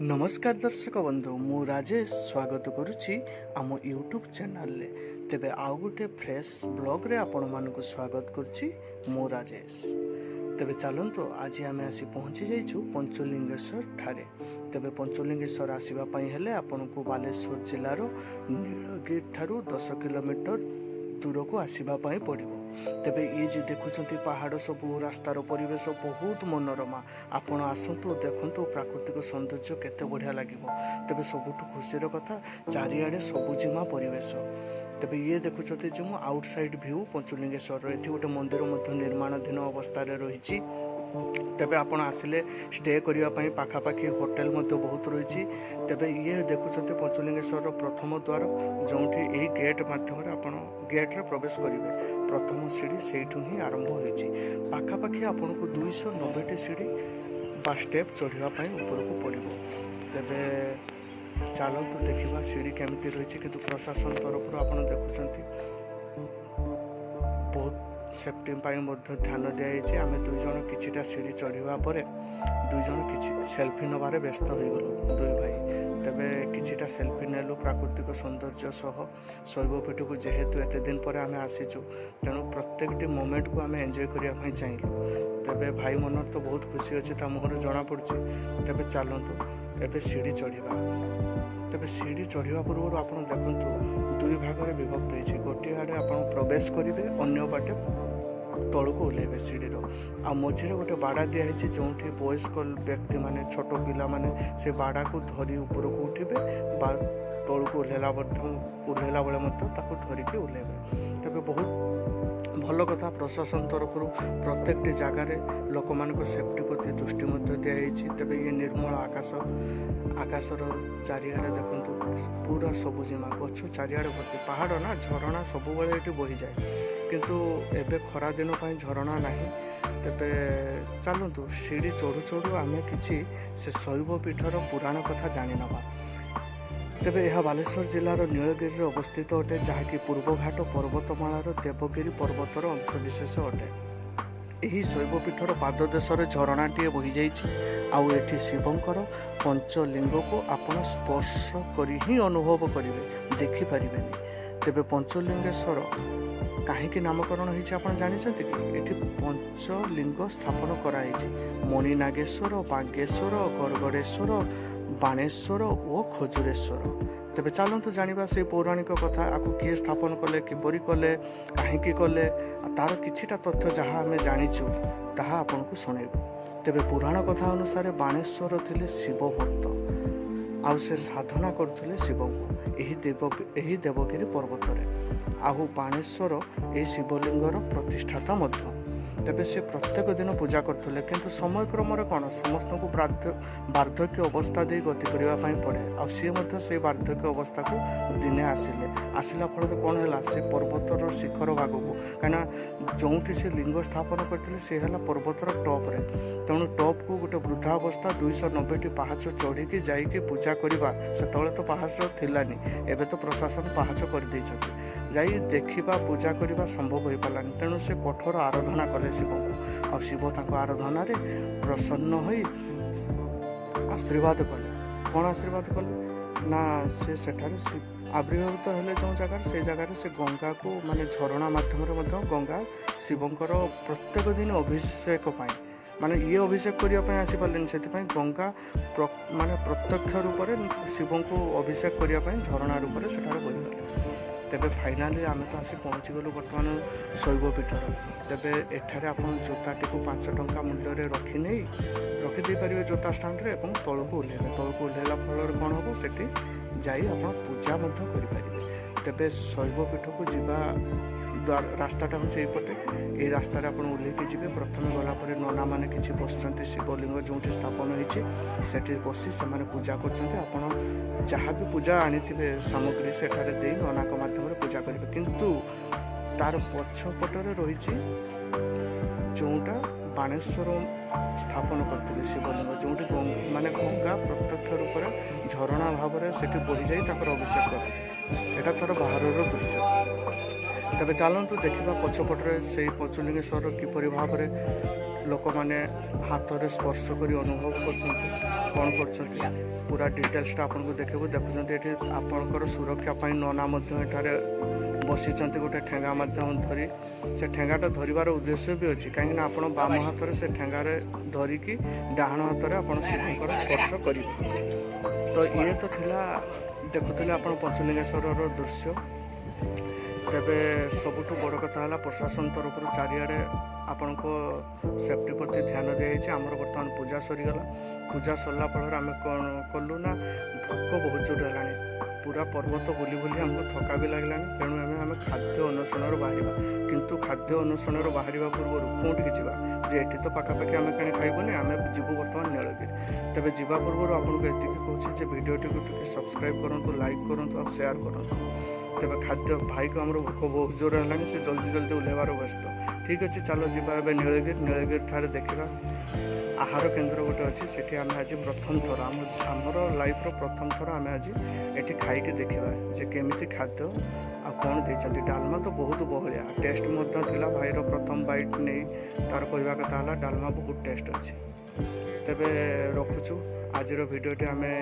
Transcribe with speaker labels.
Speaker 1: ନମସ୍କାର ଦର୍ଶକ ବନ୍ଧୁ, ମୁଁ ରାଜେଶ ସ୍ୱାଗତ କରୁଛି ଆମ ୟୁଟ୍ୟୁବ୍ ଚ୍ୟାନେଲରେ। ତେବେ ଆଉ ଗୋଟେ ଫ୍ରେଶ୍ ବ୍ଲଗ୍ରେ ଆପଣମାନଙ୍କୁ ସ୍ୱାଗତ କରୁଛି ମୁଁ ରାଜେଶ। ତେବେ ଚାଲନ୍ତୁ, ଆଜି ଆମେ ଆସି ପହଞ୍ଚି ଯାଇଛୁ ପଞ୍ଚଲିଙ୍ଗେଶ୍ୱର ଠାରେ। ତେବେ ପଞ୍ଚଲିଙ୍ଗେଶ୍ୱର ଆସିବା ପାଇଁ ହେଲେ ଆପଣଙ୍କୁ ବାଲେଶ୍ୱର ଜିଲ୍ଲାର ନୀଳଗିରି ଠାରୁ 10 କିଲୋମିଟର ଦୂରକୁ ଆସିବା ପାଇଁ ପଡ଼ିବ। ତେବେ ଇଏ ଯେ ଦେଖୁଛନ୍ତି ପାହାଡ଼ ସବୁ, ରାସ୍ତାର ପରିବେଶ ବହୁତ ମନୋରମା। ଆପଣ ଆସନ୍ତୁ, ଦେଖନ୍ତୁ, ପ୍ରାକୃତିକ ସୌନ୍ଦର୍ଯ୍ୟ କେତେ ବଢ଼ିଆ ଲାଗିବ। ତେବେ ସବୁଠୁ ଖୁସିର କଥା, ଚାରିଆଡ଼େ ସବୁଜିମା ପରିବେଶ। ତେବେ ଇଏ ଦେଖୁଛନ୍ତି ଯେ ମୁଁ ଆଉଟ୍ ସାଇଡ଼୍ ଭ୍ୟୁ ପଞ୍ଚଲିଙ୍ଗେଶ୍ୱରର। ଏଠି ଗୋଟେ ମନ୍ଦିର ମଧ୍ୟ ନିର୍ମାଣାଧୀନ ଅବସ୍ଥାରେ ରହିଛି। ତେବେ ଆପଣ ଆସିଲେ ଷ୍ଟେ କରିବା ପାଇଁ ପାଖାପାଖି ହୋଟେଲ ମଧ୍ୟ ବହୁତ ରହିଛି। ତେବେ ଇଏ ଦେଖୁଛନ୍ତି ପଞ୍ଚଲିଙ୍ଗେଶ୍ୱରର ପ୍ରଥମ ଦ୍ୱାର, ଯେଉଁଠି ଏହି ଗେଟ୍ ମାଧ୍ୟମରେ ଆପଣ ଗେଟ୍ରେ ପ୍ରବେଶ କରିବେ। ପ୍ରଥମ ସିଢ଼ି ସେଇଠୁ ହିଁ ଆରମ୍ଭ ହୋଇଛି। ପାଖାପାଖି ଆପଣଙ୍କୁ 290ଟି ସିଢ଼ି ବା ଷ୍ଟେପ୍ ଚଢ଼ିବା ପାଇଁ ଉପରକୁ ପଡ଼ିବ। ତେବେ ଚାଲନ୍ତୁ ଦେଖିବା ସିଢ଼ି କେମିତି ରହିଛି। କିନ୍ତୁ ପ୍ରଶାସନ ତରଫରୁ ଆପଣ ଦେଖୁଛନ୍ତି, ବହୁତ ସେଫ୍ଟି ପାଇଁ ମଧ୍ୟ ଧ୍ୟାନ ଦିଆଯାଇଛି। ଆମେ ଦୁଇ ଜଣ କିଛିଟା ସିଢ଼ି ଚଢ଼ିବା ପରେ ଦୁଇ ଜଣ କିଛି ସେଲ୍ଫି ନେବାରେ ବ୍ୟସ୍ତ ହୋଇଗଲୁ ଦୁଇ ଭାଇ। ତେବେ କିଛିଟା ସେଲ୍ଫି ନେଲୁ ପ୍ରାକୃତିକ ସୌନ୍ଦର୍ଯ୍ୟ ସହ। ଶୈବପୀଠକୁ ଯେହେତୁ ଏତେ ଦିନ ପରେ ଆମେ ଆସିଛୁ, ତେଣୁ ପ୍ରତ୍ୟେକଟି ମୋମେଣ୍ଟକୁ ଆମେ ଏନ୍ଜୟ କରିବା ପାଇଁ ଚାହିଁଲୁ। ତେବେ ଭାଇ ମନରେ ତ ବହୁତ ଖୁସି ଅଛି, ତା ମୁହଁରୁ ଜଣାପଡ଼ୁଛି। ତେବେ ଚାଲନ୍ତୁ, ଏବେ ସିଢ଼ି ଚଢ଼ିବା। ତେବେ ସିଢ଼ି ଚଢ଼ିବା ପୂର୍ବରୁ ଆପଣ ଦେଖନ୍ତୁ, ଦୁଇ ଭାଗରେ ବିଭକ୍ତ ହେଇଛି। ଗୋଟିଏ ଆଡ଼େ ଆପଣ ପ୍ରବେଶ କରିବେ, ଅନ୍ୟ ବାଟେ ତଳକୁ ଓହ୍ଲାଇବେ ସିଢ଼ିର। ଆଉ ମଝିରେ ଗୋଟେ ବାଡ଼ା ଦିଆହେଇଛି, ଯେଉଁଠି ବୟସ୍କ ବ୍ୟକ୍ତିମାନେ, ଛୋଟ ପିଲାମାନେ ସେ ବାଡ଼ାକୁ ଧରି ଉପରକୁ ଉଠିବେ ବା ତଳକୁ ଓହ୍ଲାଇଲା ବେଳେ ମଧ୍ୟ ତାକୁ ଧରିକି ଓହ୍ଲାଇବେ। ତେବେ ବହୁତ ଭଲ କଥା, ପ୍ରଶାସନ ତରଫରୁ ପ୍ରତ୍ୟେକଟି ଜାଗାରେ ଲୋକମାନଙ୍କ ସେଫ୍ଟି ପ୍ରତି ଦୃଷ୍ଟି ମଧ୍ୟ ଦିଆଯାଇଛି। ତେବେ ଇଏ ନିର୍ମଳ ଆକାଶ। ଆକାଶର ଚାରିଆଡ଼େ ଦେଖନ୍ତୁ, ପୁରା ସବୁଜିମା, ଗଛ ଚାରିଆଡ଼େ ଭର୍ତ୍ତି। ପାହାଡ଼ ନା, ଝରଣା ସବୁବେଳେ ଏଠି ବହିଯାଏ, କିନ୍ତୁ ଏବେ ଖରାଦିନ ପାଇଁ ଝରଣା ନାହିଁ। ତେବେ ଚାଲନ୍ତୁ, ସିଢ଼ି ଚଢ଼ୁ ଚଢ଼ୁ ଆମେ କିଛି ସେ ଶୈବ ପୀଠର ପୁରାଣ କଥା ଜାଣିନେବା। ତେବେ ଏହା ବାଲେଶ୍ୱର ଜିଲ୍ଲାର ନୀଳଗିରିରେ ଅବସ୍ଥିତ ଅଟେ, ଯାହାକି ପୂର୍ବଘାଟ ପର୍ବତମାଳାର ଦେବଗିରି ପର୍ବତର ଅଂଶବିଶେଷ ଅଟେ। ଏହି ଶୈବପୀଠର ପାଦଦେଶରେ ଝରଣାଟିଏ ବହିଯାଇଛି। ଆଉ ଏଠି ଶିବଙ୍କର ପଞ୍ଚଲିଙ୍ଗକୁ ଆପଣ ସ୍ପର୍ଶ କରି ହିଁ ଅନୁଭବ କରିବେ, ଦେଖିପାରିବେନି। ତେବେ ପଞ୍ଚଲିଙ୍ଗେଶ୍ୱର କାହିଁକି ନାମକରଣ ହେଇଛି, ଆପଣ ଜାଣିଛନ୍ତି କି? ଏଠି ପଞ୍ଚଲିଙ୍ଗ ସ୍ଥାପନ କରାଯାଇଛି: ମଣିନାଗେଶ୍ୱର, ବାଗେଶ୍ୱର, ଗଡ଼ଗଡ଼େଶ୍ୱର, ବାଣେଶ୍ୱର ଓ ଖଜୁରେଶ୍ୱର। ତେବେ ଚାଲନ୍ତୁ ଜାଣିବା ସେଇ ପୌରାଣିକ କଥା। ଆକୁ କିଏ ସ୍ଥାପନ କଲେ, କିପରି କଲେ, କାହିଁକି କଲେ, ଆଉ ତାର କିଛିଟା ତଥ୍ୟ ଯାହା ଆମେ ଜାଣିଛୁ ତାହା ଆପଣଙ୍କୁ ଶୁଣେଇବୁ। ତେବେ ପୁରାଣ କଥା ଅନୁସାରେ ବାଣେଶ୍ୱର ଥିଲେ ଶିବ ଭକ୍ତ, ଆଉ ସେ ସାଧନା କରୁଥିଲେ ଶିବଙ୍କୁ ଏହି ଦେବଗିରି ପର୍ବତରେ। ଆଉ ବାଣେଶ୍ୱର ଏହି ଶିବଲିଙ୍ଗର ପ୍ରତିଷ୍ଠାତା ମଧ୍ୟ। ତେବେ ସେ ପ୍ରତ୍ୟେକ ଦିନ ପୂଜା କରୁଥିଲେ, କିନ୍ତୁ ସମୟକ୍ରମରେ କ'ଣ ସମସ୍ତଙ୍କୁ ବାର୍ଦ୍ଧକ୍ୟ ଅବସ୍ଥା ଦେଇ ଗତି କରିବା ପାଇଁ ପଡ଼େ। ଆଉ ସିଏ ମଧ୍ୟ ସେଇ ବାର୍ଦ୍ଧକ୍ୟ ଅବସ୍ଥାକୁ ଦିନେ ଆସିଲେ। ଆସିଲା ଫଳରେ କ'ଣ ହେଲା, ସେ ପର୍ବତର ଶିଖର ଭାଗକୁ, କାହିଁକିନା ଯେଉଁଠି ସେ ଲିଙ୍ଗ ସ୍ଥାପନ କରିଥିଲେ ସେ ହେଲା ପର୍ବତର ଟପ୍ରେ, ତେଣୁ ଟପ୍କୁ ଗୋଟେ ବୃଦ୍ଧା ଅବସ୍ଥା 290ଟି ପାହାଚ ଚଢ଼ିକି ଯାଇକି ପୂଜା କରିବା, ସେତେବେଳେ ତ ପାହାଚ ଥିଲାନି, ଏବେ ତ ପ୍ରଶାସନ ପାହାଚ କରିଦେଇଛନ୍ତି, ଯାଇ ଦେଖିବା ପୂଜା କରିବା ସମ୍ଭବ ହୋଇପାରିଲାନି। ତେଣୁ ସେ କଠୋର ଆରାଧନା କଲେ ଶିବଙ୍କୁ, ଆଉ ଶିବ ତାଙ୍କ ଆରାଧନାରେ ପ୍ରସନ୍ନ ହୋଇ ଆଶୀର୍ବାଦ କଲେ। କ'ଣ ଆଶୀର୍ବାଦ କଲେ ନା, ସେ ସେଠାରେ ଆବିର୍ଭୂତ ହେଲେ ଯେଉଁ ଜାଗାରେ, ସେଇ ଜାଗାରେ ସେ ଗଙ୍ଗାକୁ, ମାନେ ଝରଣା ମାଧ୍ୟମରେ ମଧ୍ୟ ଗଙ୍ଗା ଶିବଙ୍କର ପ୍ରତ୍ୟେକ ଦିନ ଅଭିଷେକ ପାଇଁ, ମାନେ ଇଏ ଅଭିଷେକ କରିବା ପାଇଁ ଆସିପାରିଲେନି, ସେଥିପାଇଁ ଗଙ୍ଗା ମାନେ ପ୍ରତ୍ୟକ୍ଷ ରୂପରେ ଶିବଙ୍କୁ ଅଭିଷେକ କରିବା ପାଇଁ ଝରଣା ରୂପରେ ସେଠାରେ ବହିଗଲେ। ତେବେ ଫାଇନାଲି ଆମେ ତ ଆସି ପହଞ୍ଚିଗଲୁ ବର୍ତ୍ତମାନ ଶୈବପୀଠର। ତେବେ ଏଠାରେ ଆପଣ ଜୋତାଟିକୁ 5 ଟଙ୍କା ମୂଲ୍ୟରେ ରଖିନେଇ ରଖିଦେଇପାରିବେ ଜୋତା ଷ୍ଟାଣ୍ଡରେ ଏବଂ ତଳକୁ ଓହ୍ଲାଇବେ। ତଳକୁ ଓହ୍ଲାଇଲା ଫଳରେ କ'ଣ ହେବ, ସେଠି ଯାଇ ଆପଣ ପୂଜା ମଧ୍ୟ କରିପାରିବେ। ତେବେ ଶୈବପୀଠକୁ ଯିବା ରାସ୍ତାଟା ହେଉଛି ଏଇପଟେ। ଏଇ ରାସ୍ତାରେ ଆପଣ ଓହ୍ଲେଇକି ଯିବେ। ପ୍ରଥମେ ଗଲା ପରେ ନନାମାନେ କିଛି ବସିଛନ୍ତି, ଶିବଲିଙ୍ଗ ଯେଉଁଠି ସ୍ଥାପନ ହେଇଛି ସେଠି ବସି ସେମାନେ ପୂଜା କରୁଛନ୍ତି। ଆପଣ ଯାହା ବି ପୂଜା ଆଣିଥିବେ ସାମଗ୍ରୀ, ସେଠାରେ ଦେଇ ନନାଙ୍କ ମାଧ୍ୟମରେ ପୂଜା କରିବେ। କିନ୍ତୁ ତାର ପଛପଟରେ ରହିଛି ଯେଉଁଟା ବାଣେଶ୍ୱର ସ୍ଥାପନ କରିଥିଲେ ଶିବଲିଙ୍ଗ, ଯେଉଁଠି ମାନେ ଗଙ୍ଗା ପ୍ରତ୍ୟକ୍ଷ ରୂପରେ ଝରଣା ଭାବରେ ସେଠି ବହିଯାଇ ତାଙ୍କର ଅଭିଷେକ କରନ୍ତି। ଏଇଟା ତାର ବାହାରର ଦୃଶ୍ୟ। ତେବେ ଚାଲନ୍ତୁ ଦେଖିବା ପଛପଟରେ ସେଇ ପଞ୍ଚଲିଙ୍ଗେଶ୍ୱର କିପରି ଭାବରେ ଲୋକମାନେ ହାତରେ ସ୍ପର୍ଶ କରି ଅନୁଭବ କରୁଛନ୍ତି, କ'ଣ କରୁଛନ୍ତି, ପୁରା ଡିଟେଲ୍ସଟା ଆପଣଙ୍କୁ ଦେଖିବୁ। ଦେଖୁଛନ୍ତି, ଏଠି ଆପଣଙ୍କର ସୁରକ୍ଷା ପାଇଁ ନନା ମଧ୍ୟ ଏଠାରେ ବସିଛନ୍ତି ଗୋଟେ ଠେଙ୍ଗା ମାଧ୍ୟମ ଧରି। ସେ ଠେଙ୍ଗାଟା ଧରିବାର ଉଦ୍ଦେଶ୍ୟ ବି ଅଛି, କାହିଁକିନା ଆପଣ ବାମ ହାତରେ ସେ ଠେଙ୍ଗାରେ ଧରିକି ଡାହାଣ ହାତରେ ଆପଣ ଶିବଙ୍କର ସ୍ପର୍ଶ କରିବେ। ତ ଇଏ ତ ଥିଲା, ଦେଖୁଥିଲେ ଆପଣ ପଞ୍ଚଲିଙ୍ଗେଶ୍ୱରର ଦୃଶ୍ୟ। ତେବେ ସବୁଠୁ ବଡ଼ କଥା ହେଲା, ପ୍ରଶାସନ ତରଫରୁ ଚାରିଆଡ଼େ ଆପଣଙ୍କ ସେଫ୍ଟି ପ୍ରତି ଧ୍ୟାନ ଦିଆଯାଇଛି। ଆମର ବର୍ତ୍ତମାନ ପୂଜା ସରିଗଲା। ପୂଜା ସରିଲା ଫଳରେ ଆମେ କ'ଣ କଲୁ ନା, ଭୋକ ବହୁତ ଜୋର ହେଲାଣି। ପୁରା ପର୍ବତ ବୁଲି ବୁଲି ଆମକୁ ଥକା ବି ଲାଗିଲାଣି। ତେଣୁ ଆମେ ଖାଦ୍ୟ ଅନ୍ୱେଷଣରୁ ବାହାରିବା। କିନ୍ତୁ ଖାଦ୍ୟ ଅନ୍ୱେଷଣରୁ ବାହାରିବା ପୂର୍ବରୁ କେଉଁଠିକି ଯିବା ଯେ, ଏଠି ତ ପାଖାପାଖି ଆମେ କିଣି ଖାଇବୁନି, ଆମେ ଯିବୁ ବର୍ତ୍ତମାନ ନୀଳଗିରି। ତେବେ ଯିବା ପୂର୍ବରୁ ଆପଣଙ୍କୁ ଏତିକି କହୁଛି ଯେ ଭିଡ଼ିଓଟିକୁ ଟିକେ ସବସ୍କ୍ରାଇବ୍ କରନ୍ତୁ, ଲାଇକ୍ କରନ୍ତୁ ଆଉ ସେୟାର କରନ୍ତୁ। ତେବେ ଖାଦ୍ୟ ଭାଇକୁ ଆମର ଭୋକ ବହୁତ ଜୋର ହେଲାଣି, ସେ ଜଲ୍ଦି ଜଲ୍ଦି ଓହ୍ଲାଇବାର ବ୍ୟସ୍ତ। ଠିକ୍ ଅଛି, ଚାଲ ଯିବା ଏବେ ନୀଳଗିରି। ନୀଳଗିରି ଠାରେ ଦେଖିବା ଆହାର କେନ୍ଦ୍ର ଗୋଟେ ଅଛି। ସେଠି ଆମେ ଆଜି ପ୍ରଥମ ଥର, ଆମର ଲାଇଫ୍ର ପ୍ରଥମ ଥର ଆମେ ଆଜି ଏଠି ଖାଇକି ଦେଖିବା ଯେ କେମିତି ଖାଦ୍ୟ ଆଉ କ'ଣ ଦେଇଛନ୍ତି। ଡାଲମା ତ ବହୁତ ବହଳିଆ, ଟେଷ୍ଟ ମଧ୍ୟ ଥିଲା। ଭାଇର ପ୍ରଥମ ବାଇଟ୍ ନେଇ ତାର କହିବା କଥା ହେଲା, ଡାଲମା ବହୁତ ଟେଷ୍ଟ ଅଛି। ତେବେ ରଖୁଛୁ ଆଜିର ଭିଡ଼ିଓଟି ଆମେ।